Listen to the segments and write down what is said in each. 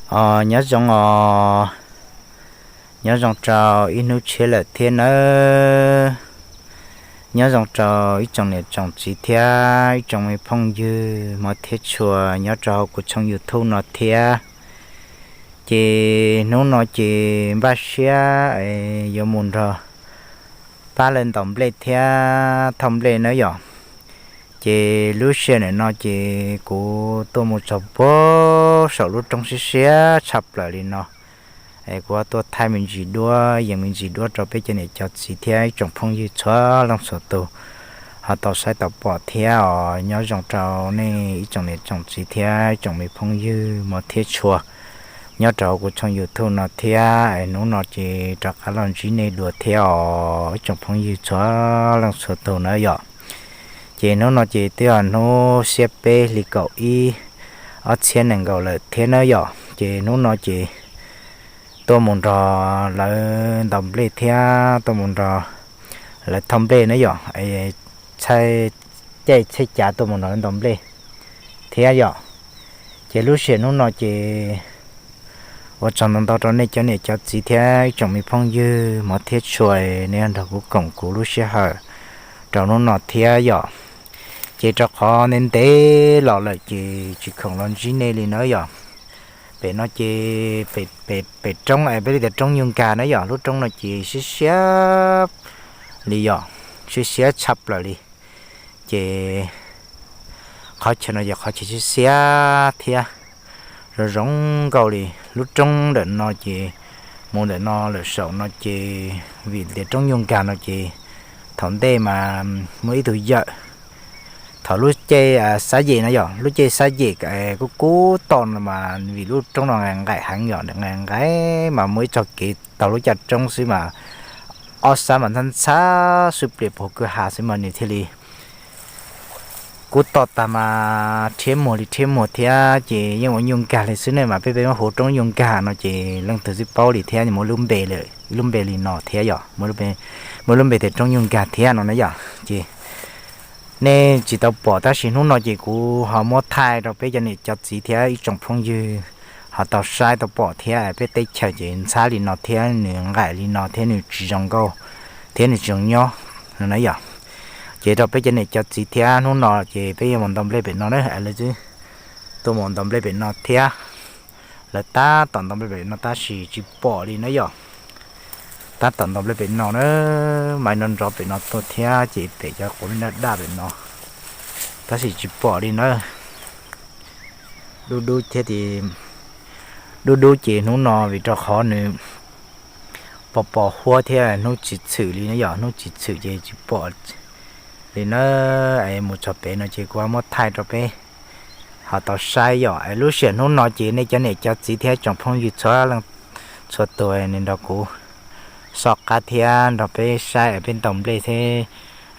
Os, nyob zoo os, nyob zoo rau ib hnub tshiab lawm thiab nawb. Nyob zoo rau ib tsoom niam tsoom txiv thiab ib tsoom me phooj ywg hmov thiab tshua nyob rau hauv kuv tshooj YouTube no thiab. Ces hnub no ces npaj siab yuav mus nrog pab lawv ntaus nplej thiab thauj nplej nawb yom. Ces lub sij hawm no ces kuv tuaj mus txog puag saum lub roob siab siab tshaj plaws li no. Kuv tuaj thaij me ntsis duab, yees me ntsis duab rau peb cov niam cov txiv thiab ib tsoom phooj ywg txhua leej txhua tus ho tau saib tau pom thiab os. Nyob zoo rau nej ib tsoom niam tsoom txiv thiab ib tsoom me phooj ywg hmov thiab tshua nyob rau kuv tshooj YouTube no thiab. Hnub no ces rov qab los ntsib nej dua thiab os ib tsoom phooj ywg txhua leej txhua tus nawb yom. Ces hnub no ces twb yog hnub xiab peb hli kaum ib ob txhiab nees nkaum lawm thiab nawb yom. Ces hnub no ces tuaj mus nrog lawv ntaus nplej thiab tuaj mus nrog lawv thauj nplej nawb yom. Txhaj caij txhaj cav tuaj mus nrog lawv ntaus nplej thiab yom. Ces lub sij hawm hnub no ces ua tsaug ntau ntau rau nej cov niam cov txiv thiab ib tsoom me phooj ywg hmov thiab tshua nej nrog kuv koom kuv lub sij hawm rau hnub no thiab yom. Ces rau qhov ntev ntev los lawm ces tsis khoom los ntsib nej li nawb yom. Pem no ces pem roob es peb li tias roob Nyuj Nkag na yom, lub roob no ces siab siab li yom, siab siab tshaj plaws li. Ces qhov chaw no ces qhov chaw siab siab thiab zoo zoo nkauj li. Lub roob ntawm no ces mus ntawm no lawm saum no ces vim tias roob Nyuj Nkag no ces thaum ntej mas muaj ib tug yawm, thaum lub caij xab yem no yom, lub caij xab yem kub kub toj no mas vim lub roob no nqaim nqaim heev yom, nqaim nqaim mas muaj ib txoj kev taug lub caj roob xwb mas ob sab mas ntxhab ntxhab xwb plias puag kwj ha xwb mas nws thiaj li kub toj tag mas rhiab muag li rhiab muag thiab ces yeej ua Nyuj Nkag li xwb ne. Mas peb peb muab hu roob Nyuj Nkag no ces leej twg twb paub li thiab, muaj lub npe, lub npe li no thiab yom, muaj lub npe tias roob Nyuj Nkag thiab no na yom. Ces nej tsis tau pom tab sis hnub no ces kuv ho muab thaij rau peb cov niam cov txiv thiab ib tsoom phooj ywg ho tau saib tau pom thiab. Peb teb chaws ces ntxhab li no thiab nws nqaim li no thiab nws tsis zoo nkauj thiab nws tsis zoo nyob no na yom. Ces rau peb cov niam cov txiv thiab hnub no ces peb yuav mus ntaus nplej pem no na, lawv twb tuaj mus ntaus nplej pem no thiab. Lawv tab tom ntaus nplej pem no tab sis tsis pom li na yom. Tab tom ntaus nplej pem no na, mas nrov nrov pem no tuaj thiab ces pem cov quav daj daj pem no tab sis tsis pom li na. Dub dub thiab, dub dub ces hnub no vim rau qhov nws pos pos huab thiab hnub tsis txhwm li na yom, hnub tsis txhwm ces tsis pom li na. Es mus txog pem no ces kuv muab thaij rau peb ho tau saib yom. Es lub sij hawm hnub no ces nej cov niam cov txiv thiab tsoom phooj ywg txhua leej txhua tus nrog kuv soj qab thiab nrog peb saib peb ntaus nplej thiab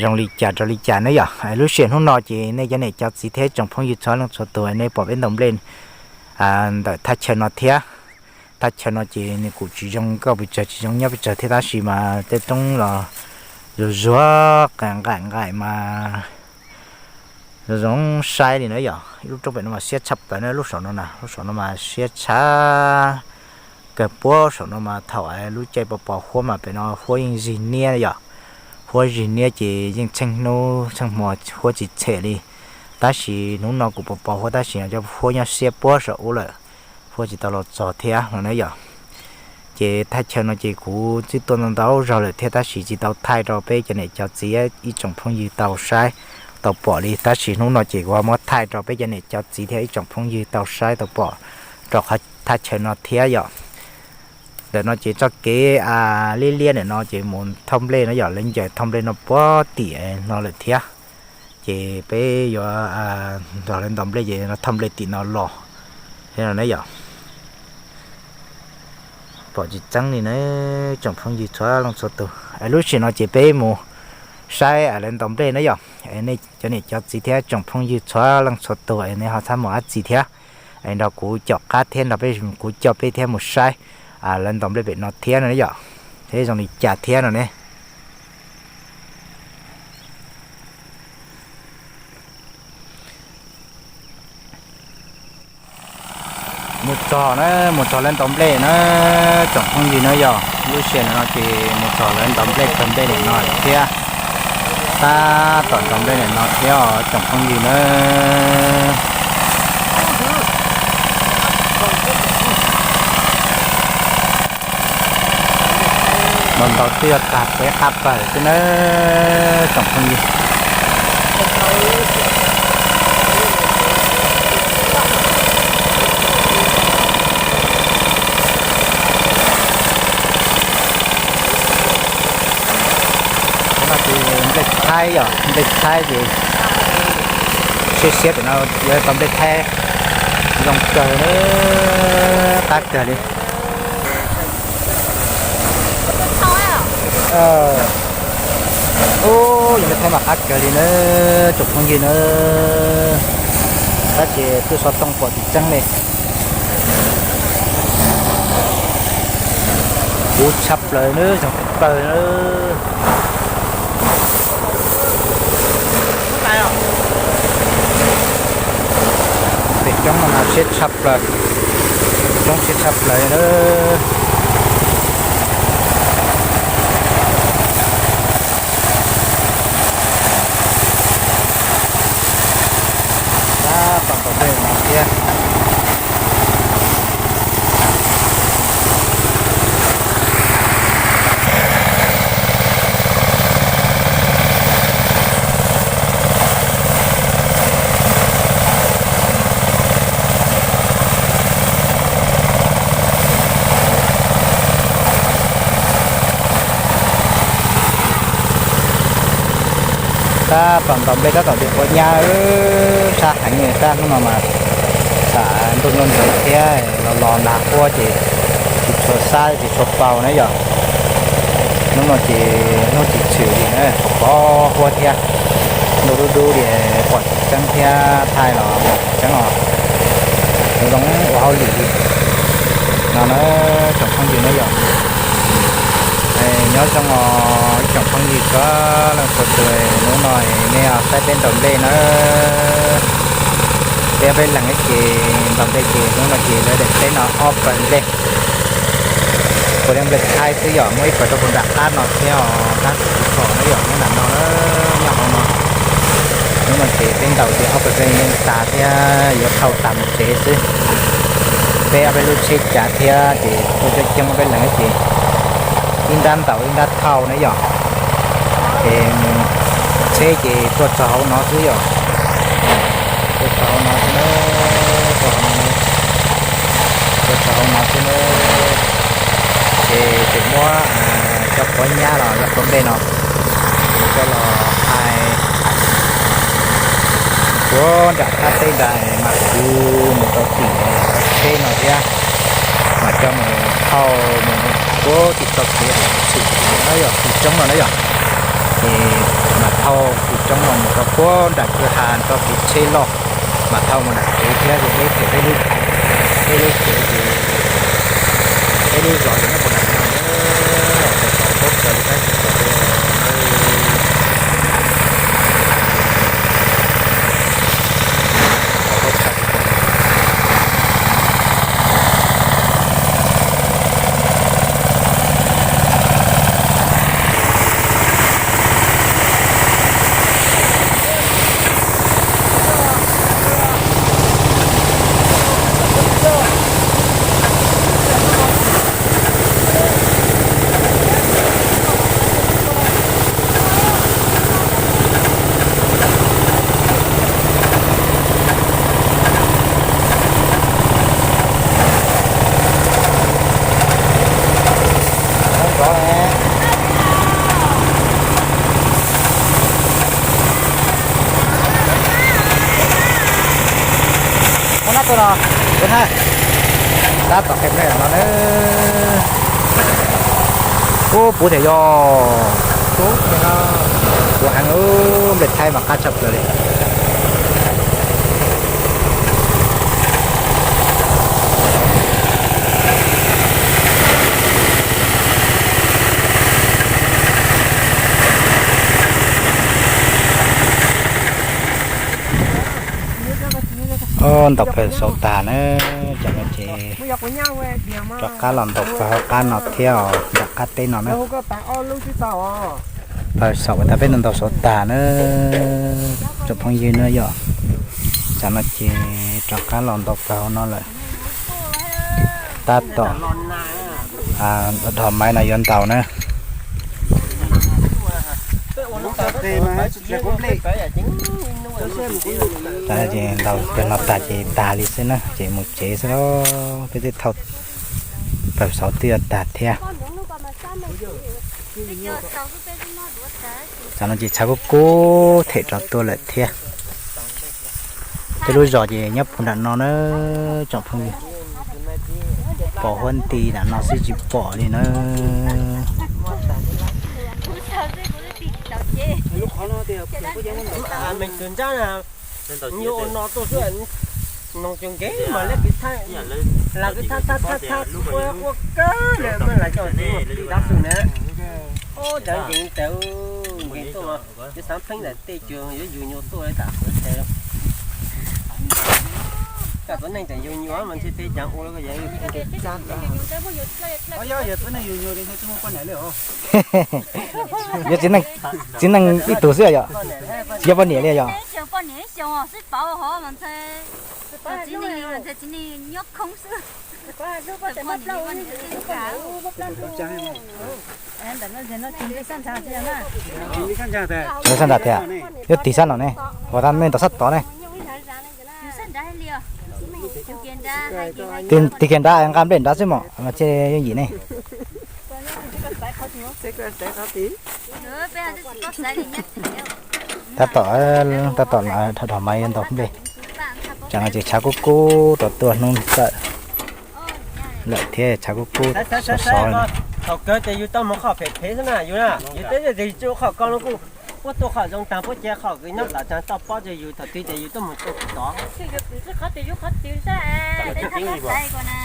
zoo li cas rau li cas na yom. Es lub sij hawm hnub no ces nej cov niam cov txiv thiab tsoom phooj ywg txhua leej txhua tus nej pom peb ntaus nplej ntawm thaj chaw no thiab. Thaj chaw no ces nws kuj tsis zoo nkauj pes tsawg, tsis zoo nyob pes tsawg thiab tab sis mas tej roob los zuag zuag nqaim nqaim mas zoo zoo saib li na yom. Ib lub roob pem no mas siab tshaj plaws na, lub saum no na, lub saum no mas siab tshaj kawg. Puag saum no mas thaum lub caij pos pos huab mas pem no huab yeej zig niab yom. Huab zig niab ces yeej tsheej hnub tsheej hmo huab tsis txhem li. Tab sis hnub no kuj pos pos huab tab sis cov huab nyob siab puag saum ub lawm, huab tsis tau los txog thiab no na yom. Ces thaj chaw no ces kuv twb tuaj ntau ntau zaug lawm thiab tab sis tsis tau thaij rau peb cov niam cov txiv ib tsoom phooj ywg tau saib tau pom li. Tab sis hnub no ces kuv ho muab thaij rau peb cov niam cov txiv thiab ib tsoom phooj ywg tau saib tau pom rau qhov thaj chaw no thiab yom. Ntawm no ces txoj kev liab liab ntawm no ces mus thauj nplej no yom, lawv ncaws thauj nplej no puag tim no lawm thiab. Ces peb yuav nrog lawv ntaus nplej ces thauj nplej tim no los thiab no na yom. Pom tsis txeeb li na, tsoom phooj ywg txhua leej txhua tus. Es lub sij hawm no ces peb mus saib lawv ntaus nplej na yom. Nej cov niam cov txiv thiab tsoom phooj ywg txhua leej txhua tus es nej ho txhob mus dab tsi thiab, es nrog kuv caum qab thiab nrog peb, kuv coj peb thiab mus saib lawv ntaus nplej pem no thiab no yom, thiab zoo li cas thiab no ne. Muaj Txog na, mus txog lawv ntov nplej na, tsoom phooj ywg na yog. Lub sij hawm no ces mus txog lawv ntov nplej kawg nplej nim no thiab. Tab tom ntov nplej nim no thiab os tsoom phooj ywg na. Ntau ntau twb yog tag peb qab pawg xwb na tsoom phooj ywg. Qhov no ces nplej thaib yom, nplej thaib ces siab siab pem no yuav tau nplej thaib zoo kawg, qab kawg li. Ub, yog nplej thaib mas qab kawg li na tsoom phooj ywg na. Tab sis twb xov tooj pom tsis tseeb li. Kuv tshaj plaws na, zoo tshaj plaws na. Pem coob no mas siab tshaj plaws, coob siab tshaj plaws na. Tab tom ntov nplej no thiab. Tab tom ntov nplej tab tom tiv quav nyab, sab heev li tab hnub no mas xam ntuj ntuj ntawd thiab los los nag quaj ces tsis tshua sab tsis tshua paug na yom. Hnub no ces hnub tsis tshwm li na, tsuas pov huab thiab. Ntuj dub dub li pom tsis tseeb thiab thaij los pom tsis tseeb os. Nws zoo ua hauj lwm li no na tsoom phooj ywg na yom. Nyob zoo os ib tsoom phooj ywg txhua leej txhua tus, hnub no nej saib peb ntaus nplej na. Peb ob peb leeg ces ntaus nplej ces hnub no ces lawv daim teb no ob pawg nplej. Puav leej nplej thaib xwb yom, muaj ib pawg rau puag nram qab no thiab os, qab tsis pom na yom, nyob nram no, nyob hauv no. Hnub no ces peb ntaus ces ob pawg nplej yeej tag thiab yuav thauj tag mus tsev xwb. Peb ob peb lub tsheb cav thiab ces tuaj coob coob ob peb leeg ces ib nrab ntaus ib nrab thauj na yom. Ces tsheb ces tuaj txog hauv no xwb yom. Tuaj txog hauv no xwb na, tuaj txog hauv no, tuaj txog hauv no xwb na. Ces tseem muab cov quav nyab los cov quav nplej no coj los hais puag nram qab teb nrad mas kwv mus rau tim tsheb no thiab, mas coj mus thauj mus puag tim txoj kev tshwm no yom, tim roob no na yom. Ces mas thauj tim roob no mus rau puag nram kwj ha txoj kev tsheb loj, mas thauj mus nram kev thiab ces peb phem peb lub, peb lub kev ces peb lub zos ces nyob puag nram no, tau tau txawv li tab sis Ua nab tuaj no, tuaj na. Tab tom qhia neb no na. Ub, puv thiab yog. Puv heev, nplej thaib mas qab tshaj plaws li. Ntaus phaws xaus tas na, cov no ces Rov qab los ntaus pawg hauv qab no thiab os, nram qab teb no na. Pawg saum uas tag peb ntaus saud tag na, tsoom phooj ywg na yom. Tsam no ces rov qab los ntaus pawg hauv no lawm. Tab tom dhos maiv no yuav ntaus na. Ces ntaus pawg no tag ces tag li xwb na, ces mus tsev xwb. Peb twb thauj pawg saud twb yuav tag thiab. Tsam no ces tshav kub kub them rov tuaj lawm thiab. Peb lub zos ces nyob puag nram no na, tsoom phooj ywg. Pom huab nti nram no xwb tsis pom li na. Yog txiv neej ib tug xwb yom, tsis yog poj niam li yom. Sab nrad thiab, yuav tig sab no ne, ua tau nej ntov sab tod ne. Tig kiag nrad nqa nplej nrad xwb mos, mas thiaj yooj yim ne. Tab tom, tab tom dhos maiv yuav ntaus nplej. Tsam no ces tshav kub kub rov tuaj hnub txawm lawm thiab, tshav kub kub sov sov. Thaum kawg ces yus tau mus qhov phem phem xwb na yus na, yus twb tsis ua qhov ko no kuj puab tuaj qhov zoo taag, puab cia qhov nyob tom taag toj pob rau yus, thaum twg ces yus tuaj mus tod.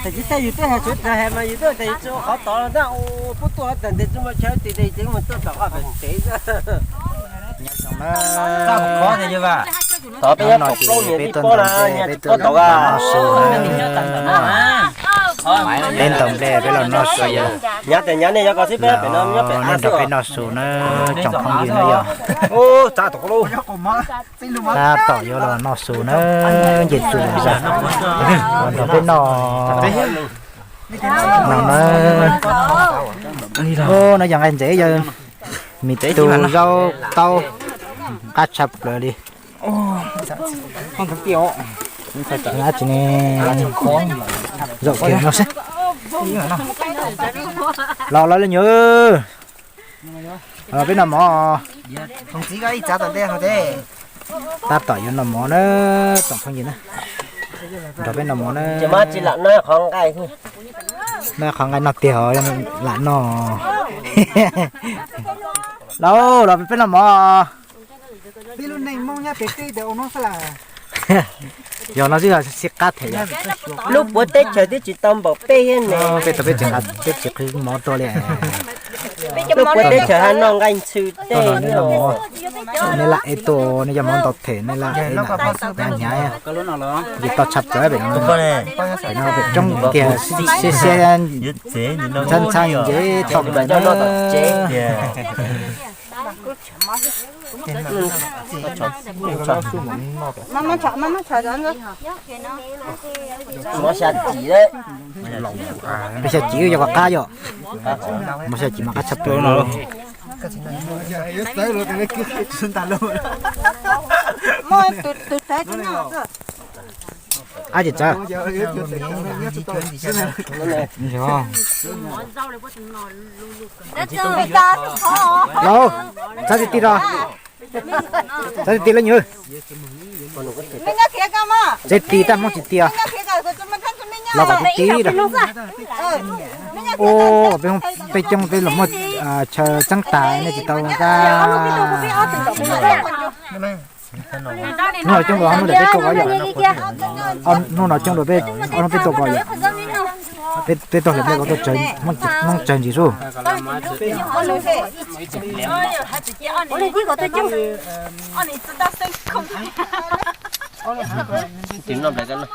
Tsis tej yus twb hais tsuav has mas yus twb tias yus tsis ua qhov tod na, puab tuaj tag ntes tsis muaj chaw twg ces yus mus tuaj tom qhov phem phem xwb. Txaj muag qhov tias yog, tod peb nyob tom plaub niam tij pob na, nyob tsis pob tod a. Peb ntaus nplej peb los noj su. Nyav tias nyav nej nyob ko xwb, peb pem no nyob pem av xwb. Peb noj su na, tsoom phooj ywg na yog. Tab tom yuav los noj su na, nce txus zag los nrog peb noj no na. No yog nqaij ntses, yog mis tus, zaub taub, qab tshaj plaws li. Dab tsi ne, zaum kiag no seb. Los los leej nyuam, los peb noj mov. Tab tom yuav noj mov na, tsoom phooj ywg na, nrog peb noj mov na. Noj qhov nqaij noj tiag os, lam noj. Los los peb noj mov. Yog no xwb yog sib qab them yom. Lub puav teb chaws twb tsis tau npaum peb thiab ne. Peb tau peb tseem, peb tsis qhwv mov tuaj li. Lub puav teb chaws hab noj nqaij ntxhw tej. Nej lam ev tuaj, nej cov mov ntau them nej lam ev hnyav hnyav, ces tau tshaj plaws pem no. Pem no pem roob kiag, xiab xiab, ntxhab ntxhab nce tau pem no. Mov xya cim, peb xya cim yog qab yom. Mov xya cim mas qab tshaj plaws no. Ab, ces txawv. Lauj, txawv tiag tiag os. Txawv tiag tiag lauj nyuam. Txawv tiag, tab Hmoob tsis tiag. Los kom tiag tiag. Ua peb, peb coob peb los muaj chaw txeeb tas nej tsis tau ntag. Hnub no coob dua ob hnub ntawm peb tuaj ko yom. Hnub no coob dua peb ob hnub peb tuaj ko yom. Peb tuaj hlawv nplej ko tuaj tsawg, Hmoob tsawg ntsis xwb. Tim no nplej ko no.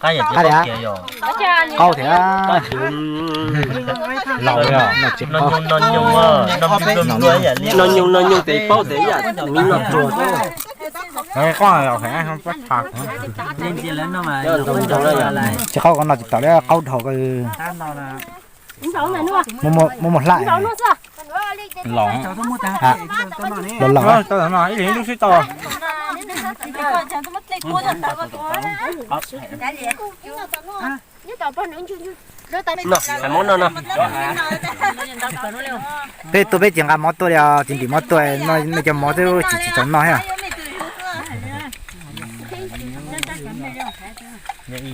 Qab yam tsis qaub thiab yom. Qaub thiab. Los yog no tsis qaub. No nyuj no nyuj tes paub tes yam miv no tsuag xwb. Qaub los pab pha. Tsis qaub ko no tsis tau li, qaub dhau ko. Muaj muaj hlaj. Los los. Ib lub sib tau. No, hais mov no no. Peb tuaj peb tsis nqa mov tuaj li os, tsis ntim mov tuaj, nej cov mov twb tsis tsis tau noj thiab.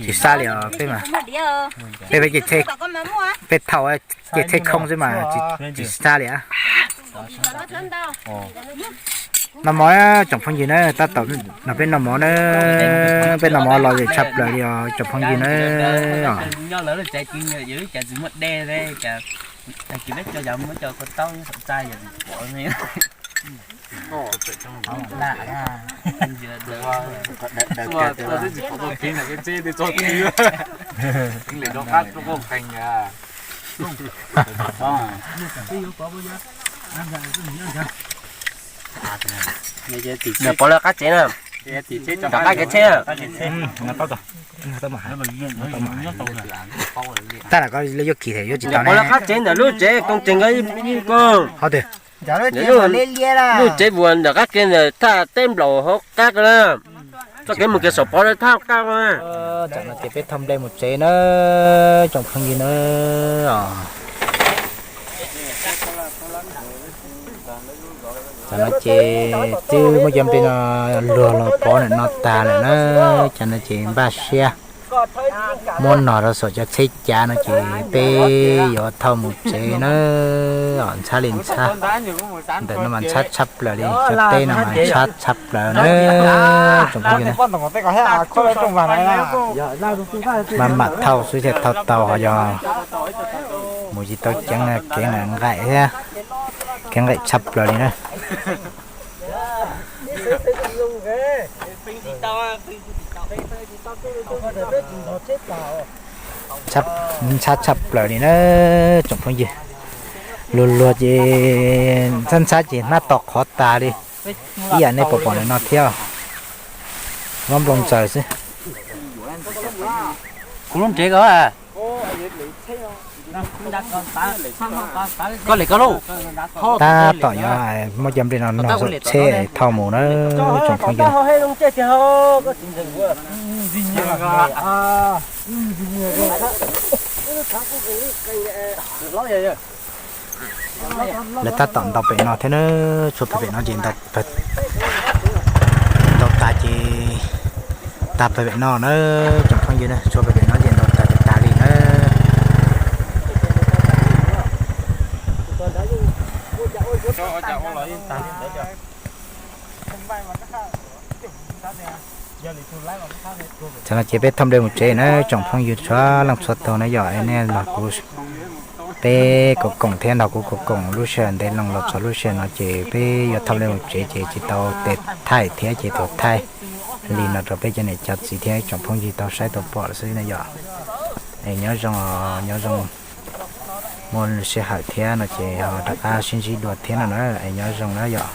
Tsis sab li os, peb mas, peb peb ces, peb thaum ces tsheb khoob xwb mas tsis sab li. Noj mov tsoom phooj ywg na, tab tom no peb noj mov na, peb noj mov lom zem tshaj plaws li os tsoom phooj ywg na. Nws pov lawv qab tsev na, rov qab kev tsheb. Tab lam ko lawv yuav kis thiab yuav tsis tau ne. Pov lawv qab tsev ntawm lub tsev koom tseem nkaus ib ko. Lub tsev vuas ntawm qab kev ntawm thaj teb nplaum hauv qab ko na. Txoj kev mus kev saum pov lawv thaj qab ko na. Tam no ces peb thauj nplej mus tsev na, tsoom phooj ywg na. Tam no ces twb muab cov nplej no luag los pov ntawm no tag lawm na. Tam no ces npaj siab muab nog rau saum cov tsheb cav no ces peb yuav thauj mus tsev na. Ntxhab li ntxhab, ntawm no mas ntxhab tshaj plaws li, cov teb no mas ntxhab tshaj plaws na. Tsoom phooj ywg na, maj mam thauj xwb thiaj thauj tau, ho yog mus tsis tau ceev na, kev nqaim thiab, kev nqaim tshaj plaws li na. Ntxhab tshaj plaws li na tsoom phooj ywg. Luag luag ces ntxhab ntxhab ces hnab to qhov tas li. Ib yam nej pom pom ntawm no thiab, nplooj ntxaws xwb. Kuv lub tsev ko, koj li koj lauj. Tab tom yuav muab cov nplej no nog saum tsheb thauj mus na tsoom phooj ywg. Lawv tab tom ntaus pem no thiab na, tshuav pem pem no ces ntaus, ntaus tas ces tag pem pem no na, tsoom phooj ywg na, tshuav pem pem no ces ntaus tas ces tag li na. Tam no ces peb thauj nplej mus tsev na tsoom phooj ywg txhua leej txhua tus na yom, nej nrog kuv, peb koom koom thiab nrog kuv koom koom lub sij hawm ntev loo los txog lub sij hawm no ces peb yuav thauj nplej mus tsev ces tsis tau tes thaij thiab ces tus thaij li no rau peb cov niam cov txiv thiab tsoom phooj ywg tau saib tau pom xwb na yom. Es nyob zoo, nyob zoo, muaj sij hawm thiab no ces ho rov qab sib ntsib dua thiab no na, es nyob zoo na yom.